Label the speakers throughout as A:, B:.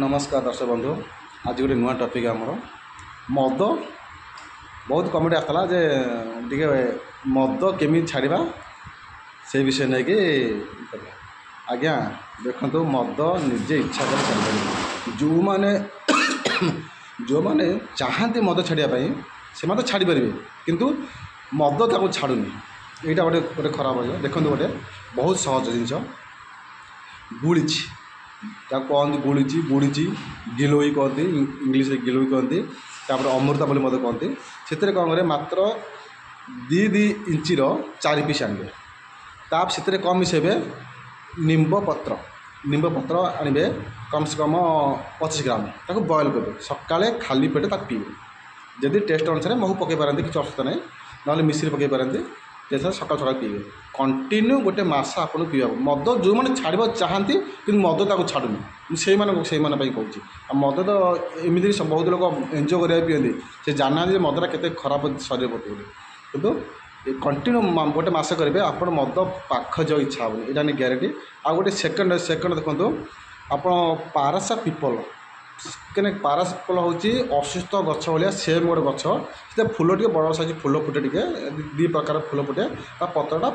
A: ନମସ୍କାର ଦର୍ଶକ ବନ୍ଧୁ, ଆଜି ଗୋଟେ ନୂଆ ଟପିକ୍ ଆମର ମଦ। ବହୁତ କମେଣ୍ଟ ଆସିଥିଲା ଯେ ଟିକେ ମଦ କେମିତି ଛାଡ଼ିବା, ସେଇ ବିଷୟ ନେଇକି କରିବା। ଆଜ୍ଞା ଦେଖନ୍ତୁ, ମଦ ନିଜେ ଇଚ୍ଛା କରି ଛାଡ଼ିପାରିବେ। ଯେଉଁମାନେ ଚାହାନ୍ତି ମଦ ଛାଡ଼ିବା ପାଇଁ, ସେମାନେ ତ ଛାଡ଼ିପାରିବେ, କିନ୍ତୁ ମଦ ତାକୁ ଛାଡ଼ୁନି। ଏଇଟା ଗୋଟେ ଖରାପ ହେଇଯିବ। ଦେଖନ୍ତୁ, ଗୋଟେ ବହୁତ ସହଜ ଜିନିଷ, ଗୁଳିଛି ତାକୁ କହନ୍ତି, ଗୁଳିଚି, ବୁଡ଼ିଚି, ଗିଲୋଇ କହନ୍ତି, ଇଂଲିଶରେ ଗିଲୋଇ କହନ୍ତି, ତାପରେ ଅମୃତା ବୋଲି ମଧ୍ୟ କହନ୍ତି। ସେଥିରେ କ'ଣ କରିବେ? ମାତ୍ର 2 2 ଇଞ୍ଚିର 4 ପିସ୍ ଆଣିବେ। ତା ସେଥିରେ କ'ଣ ମିଶାଇବେ? ନିମ୍ବ ପତ୍ର। ନିମ୍ବ ପତ୍ର ଆଣିବେ କମ୍ ସେ କମ୍ 25 ଗ୍ରାମ। ତାକୁ ବଏଲ୍ କରିବେ, ସକାଳେ ଖାଲି ପେଟ ତାକୁ ପିଇବେ। ଯଦି ଟେଷ୍ଟ ଅନୁସାରେ ମହୁ ପକାଇ ପାରନ୍ତି, କିଛି ଅସୁବିଧା ନାହିଁ, ନହେଲେ ମିଶ୍ରି ପକାଇ ପାରନ୍ତି। ଟେଷ୍ଟ ସକାଳୁ ସକାଳୁ ପିଇବେ, କଣ୍ଟିନ୍ୟୁ ଗୋଟେ ମାସ ଆପଣଙ୍କୁ ପିଇବାକୁ। ମଦ ଯେଉଁମାନେ ଛାଡ଼ିବାକୁ ଚାହାନ୍ତି କିନ୍ତୁ ମଦ ତାକୁ ଛାଡ଼ୁନି, ମୁଁ ସେଇମାନଙ୍କ ପାଇଁ କହୁଛି। ଆଉ ମଦ ତ ଏମିତି ବହୁତ ଲୋକ ଏନ୍ଜୟ କରିବାକୁ ପିଅନ୍ତି, ସେ ଜାଣିନାହାନ୍ତି ଯେ ମଦଟା କେତେ ଖରାପ ଶରୀର ପ୍ରତି ବୋଲି। କିନ୍ତୁ କଣ୍ଟିନ୍ୟୁ ଗୋଟେ ମାସ କରିବେ ଆପଣ, ମଦ ପାଖ ଯିବାକୁ ଇଚ୍ଛା ହେବନି, ଏଇଟା ନେଇ ଗ୍ୟାରେଣ୍ଟି। ଆଉ ଗୋଟେ ସେକେଣ୍ଡ ଦେଖନ୍ତୁ ଆପଣ, ପାରସା ପିପଲ। କାହିଁକିନା ପାରସା ପିପଲ ହେଉଛି ଅସୁସ୍ଥ ଗଛ ଭଳିଆ ସେମ୍ ଗୋଟେ ଗଛ। ସେଥିରେ ଫୁଲ ଟିକେ ବଡ଼ ସାଇଜ୍ ଫୁଲ ଫୁଟେ, ଟିକେ 2 ପ୍ରକାର ଫୁଲ ଫୁଟେ। ତା ପତ୍ରଟା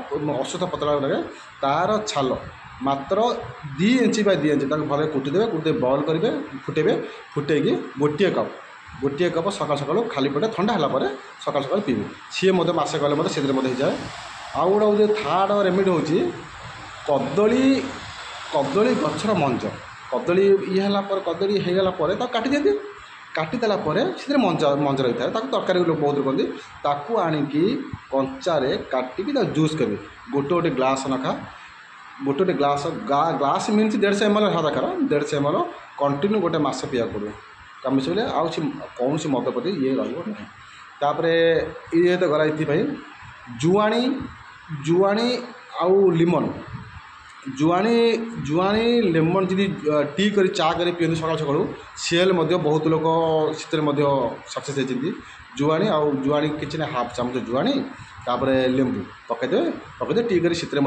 A: ଅସୁସ୍ଥ ପତ୍ର ଲାଗେ। ତା'ର ଛାଲ ମାତ୍ର 2 ଇଞ୍ଚ ବାଇ 2 ଇଞ୍ଚ, ତାକୁ ଭଲରେ କୁଟିଦେବେ, କୁଟି ବଏଲ୍ କରିବେ, ଫୁଟେଇବେ। ଫୁଟେଇକି ଗୋଟିଏ କପ୍ ସକାଳୁ ସକାଳୁ ଖାଲି ପେଟ, ଥଣ୍ଡା ହେଲା ପରେ ସକାଳୁ ସକାଳୁ ପିଇବେ। ସିଏ ମଧ୍ୟ ମାସେ କଲେ ମଧ୍ୟ ସେଥିରେ ମଧ୍ୟ ହେଇଯାଏ। ଆଉ ଗୋଟେ ହେଉଛି ଥାର୍ଡ଼ ରେମିଡ଼ି ହେଉଛି କଦଳୀ, କଦଳୀ ଗଛର ମଞ୍ଜ। କଦଳୀ ଇଏ ହେଲା ପରେ, କଦଳୀ ହେଇଗଲା ପରେ ତାକୁ କାଟି ଦିଅନ୍ତି। କାଟିଦେଲା ପରେ ସେଥିରେ ମଞ୍ଜ ରହିଥାଏ, ତାକୁ ତରକାରୀ ଲୋକ ବହୁତ କରନ୍ତି। ତାକୁ ଆଣିକି କଞ୍ଚାରେ କାଟିକି ତାକୁ ଜୁସ୍ କରିବେ, ଗୋଟେ ଗୋଟେ ଗ୍ଲାସ୍ ଲେଖା, ଗୋଟେ ଗୋଟେ glass. Glass means 150 M L ହେବା ଦରକାର। 150 ଏମ୍ ଏଲ୍ କଣ୍ଟିନ୍ୟୁ ଗୋଟେ ମାସ ପିଇବାକୁ ପଡ଼ିବ। କାମ ମିଶିଲେ ଆଉ ସେ କୌଣସି ମଦ ପ୍ରତି ଇଏ ରହିବ ନାହିଁ। ତାପରେ ଇଏ ତ ଗଲା ଏଥିପାଇଁ। ଜୁଆଣି, ଜୁଆଣି ଆଉ ଲିମନ୍, ଜୁଆଣି ଲେମନ୍ ଯଦି ଟି କରି, ଚା କରି ପିଅନ୍ତି ସକାଳୁ ସକାଳୁ, ସିଏ ହେଲେ ମଧ୍ୟ ବହୁତ ଲୋକ ସେଥିରେ ମଧ୍ୟ ସକ୍ସେସ୍ ହେଇଛନ୍ତି। ଜୁଆଣି ଆଉ ଜୁଆଣି କିଛି ନା, ହାଫ୍ ଚାମଚ ଜୁଆଣି, ତାପରେ ଲେମ୍ବୁ ପକାଇଦେବେ, ପକାଇଦେବେ, ଟି କରି ସେଥିରେ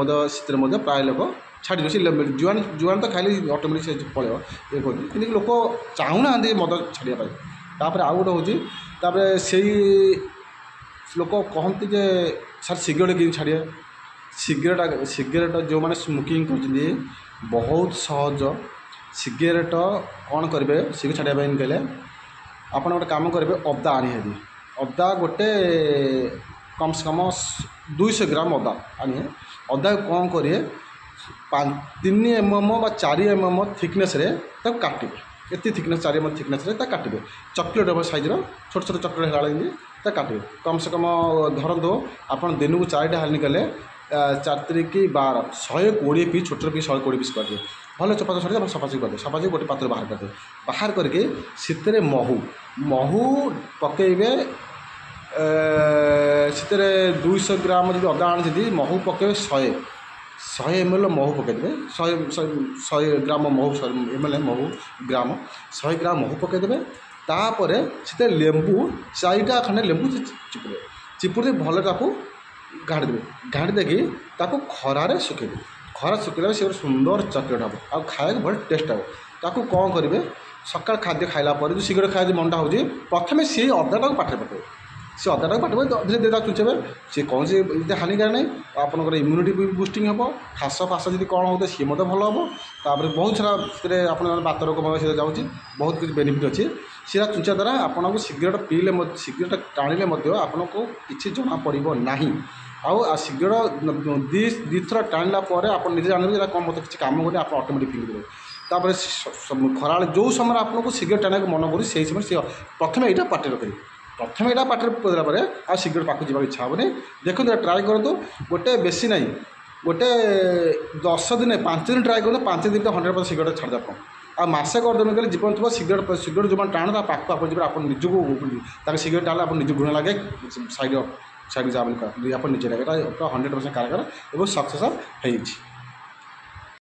A: ମଧ୍ୟ ପ୍ରାୟ ଲୋକ ଛାଡ଼ିଯିବ। ସେ ଲେମ୍ବୁ ଜୁଆଣି ତ ଖାଇଲେ ଅଟୋମେଟିକ୍ ସେ ପଳେଇବ, ଇଏ କରୁଛି। କିନ୍ତୁ ଲୋକ ଚାହୁଁନାହାନ୍ତି ମଦ ଛାଡ଼ିବା ପାଇଁ। ତାପରେ ଆଉ ଗୋଟେ ହେଉଛି, ତାପରେ ସେଇ ଲୋକ କହନ୍ତି ଯେ ସାର୍, ସିଗାରେଟ୍ କେମିତି ଛାଡ଼ିବା? ସିଗାରେଟ୍ ଯେଉଁମାନେ ସ୍ମୋକିଂ କରୁଛନ୍ତି, ବହୁତ ସହଜ। ସିଗାରେଟ୍ କ'ଣ କରିବେ? ସିଗାରେଟ୍ ଛାଡ଼ିବା ପାଇଁ କହିଲେ ଆପଣ ଗୋଟେ କାମ କରିବେ, ଅଦା ଆଣିବେ। ଅଦା ଗୋଟେ କମ୍ ସେ କମ୍ 200 ଗ୍ରାମ ଅଦା ଆଣିବେ। ଅଦାକୁ କ'ଣ କରିବେ? 3 ଏମ୍ ଏମ୍ ବା 4 ଏମ୍ ଏମ୍ ଥିକନେସ୍ରେ ତାକୁ କାଟିବେ। ଏତେ ଥିକନେସ୍, 4 ଏମ୍ ଏମ୍ ଥିକନେସ୍ରେ ତାକୁ କାଟିବେ। ଚକୋଲେଟ୍ ହେବ ସାଇଜ୍ର, ଛୋଟ ଛୋଟ ଚକୋଲେଟ୍ ହେଲା ଏମିତି ତାକୁ କାଟିବେ। କମ୍ ସେ କମ୍ ଧରନ୍ତୁ ଆପଣ ଦିନକୁ 4ଟା ହାନି କଲେ, 4 ତିରିକି 12, 120 ପିସ୍, ଛୋଟ ଛୋଟ ପିସ୍, 120 ପିସ୍ କରିଦେବେ। ଭଲ ଚୋପା ଛଡ଼େଇ ଭଲ ସଫାସୁଫି କରିଦେବେ। ସଫାସୁଫି ଗୋଟେ ପାତ୍ର ବାହାର କରିଦେବେ। ବାହାର କରିକି ସେଥିରେ ମହୁ ପକାଇବେ। ସେଥିରେ 200 ଗ୍ରାମ ଯଦି ଅଦା ଆଣିଛନ୍ତି, ମହୁ ପକାଇବେ 100 ଏମ୍ ଏଲ୍ ମହୁ ପକାଇଦେବେ। 100 ଗ୍ରାମ ମହୁ, ଏମ୍ ଏଲ୍ ମହୁ ଗ୍ରାମ, 100 ଗ୍ରାମ ମହୁ ପକାଇଦେବେ। ତାପରେ ସେଥିରେ ଲେମ୍ବୁ 4ଟା ଖଣ୍ଡେ ଲେମ୍ବୁ ଚିପୁଡ଼ିବେ। ଚିପୁଡ଼ି ଭଲ ତାକୁ ଘାଣ୍ଟି ଦେବେ। ଘାଣ୍ଟି ଦେଇକି ତାକୁ ଖରାରେ ଶୁଖେଇଦେବେ। ଖରା ଶୁଖେଇଲେ ସେ ଗୋଟେ ସୁନ୍ଦର ଚକୋଲେଟ୍ ହେବ ଆଉ ଖାଇବାକୁ ଭଲ ଟେଷ୍ଟ ହେବ। ତାକୁ କ'ଣ କରିବେ? ସକାଳ ଖାଦ୍ୟ ଖାଇଲା ପରେ ଯେଉଁ ସିଗାରେଟ୍ ଖାଇବା ମନଟା ହେଉଛି, ପ୍ରଥମେ ସେଇ ଅଦାଟାକୁ ପାଟିରେ ପକାଇବେ। ସେ ଅଦାଟାକୁ ପାଟିରେ ଧୀରେ ଧୀରେ ତାକୁ ଚୁଚେଇବେ। ସେ କୌଣସି ଏତେ ହାନିକାରକ ନାହିଁ। ଆପଣଙ୍କର ଇମ୍ୟୁନିଟି ବି ବୁଷ୍ଟିଂ ହେବ। ଖାସ ଫାସ ଯଦି କ'ଣ ହେଉଥିବ, ସିଏ ମଧ୍ୟ ଭଲ ହେବ। ତାପରେ ବହୁତ ସାରା ସେଥିରେ ଆପଣ ବାତ ରୋଗ ମଧ୍ୟ ସେଥିରେ ଯାଉଛି। ବହୁତ କିଛି ବେନିଫିଟ୍ ଅଛି। ସେଟା ଚୁଞ୍ଚିବା ଦ୍ୱାରା ଆପଣଙ୍କୁ ସିଗାରେଟ୍ ପିଇଲେ, ସିଗାରେଟ୍ ଟାଣିଲେ ମଧ୍ୟ ଆପଣଙ୍କୁ କିଛି ଜଣାପଡ଼ିବ ନାହିଁ। ଆଉ ସିଗାରେଟ୍ 2 ଥର ଟାଣିଲା ପରେ ଆପଣ ନିଜେ ଜାଣିବେ ଯେ କ'ଣ ମୋତେ କିଛି କାମ କରୁନି, ଆପଣ ଅଟୋମେଟିକ୍ ଫିଙ୍ଗିଦେବେ। ତାପରେ ଖରାବେଳେ ଯେଉଁ ସମୟରେ ଆପଣଙ୍କୁ ସିଗାରେଟ୍ ଟାଣିବାକୁ ମନ କରୁଛି, ସେଇ ସମୟରେ ସେ ପ୍ରଥମେ ଏଇଟା ପାଟିରେ ରଖିବେ। ପ୍ରଥମେ ଏଇଟା ପାଟିରେ ଦେଲା ପରେ ଆଉ ସିଗାରେଟ୍ ପାଖକୁ ଯିବାକୁ ଇଚ୍ଛା ହେବନି। ଦେଖନ୍ତୁ, ଏଇଟା ଟ୍ରାଏ କରନ୍ତୁ। ଗୋଟେ ବେଶୀ ନାହିଁ, ଗୋଟେ 10 ଦିନ, 5 ଦିନ ଟ୍ରାଏ କରନ୍ତୁ। 5 ଦିନ ତ 100% ସିଗାରେଟ୍ ଛାଡ଼ିଦେବେ ଆପଣ। ଆଉ ମାସେ କରିଦେବେ କହିଲେ ଜୀବନ ଥିବ। ସିଗାରେଟ୍ ଯେଉଁମାନେ ଟାଣ, ତା ପାଖକୁ ଆପଣ ଯିବେ, ଆପଣ ନିଜକୁ ତାଙ୍କ ସିଗାରେଟ୍ ଟାଣିଲେ ଆପଣ ନିଜକୁ ଘୃଣା ଲାଗେ। ସାଇଡ଼୍ ସାଇଡ଼୍ ଯା ବୋଲି ଆପଣ ନିଜେ ଲାଗେ। ଏଇଟା ପୁରା 100% କାରଗର ଏବଂ ସକ୍ସେସ୍ ହେଇଛି।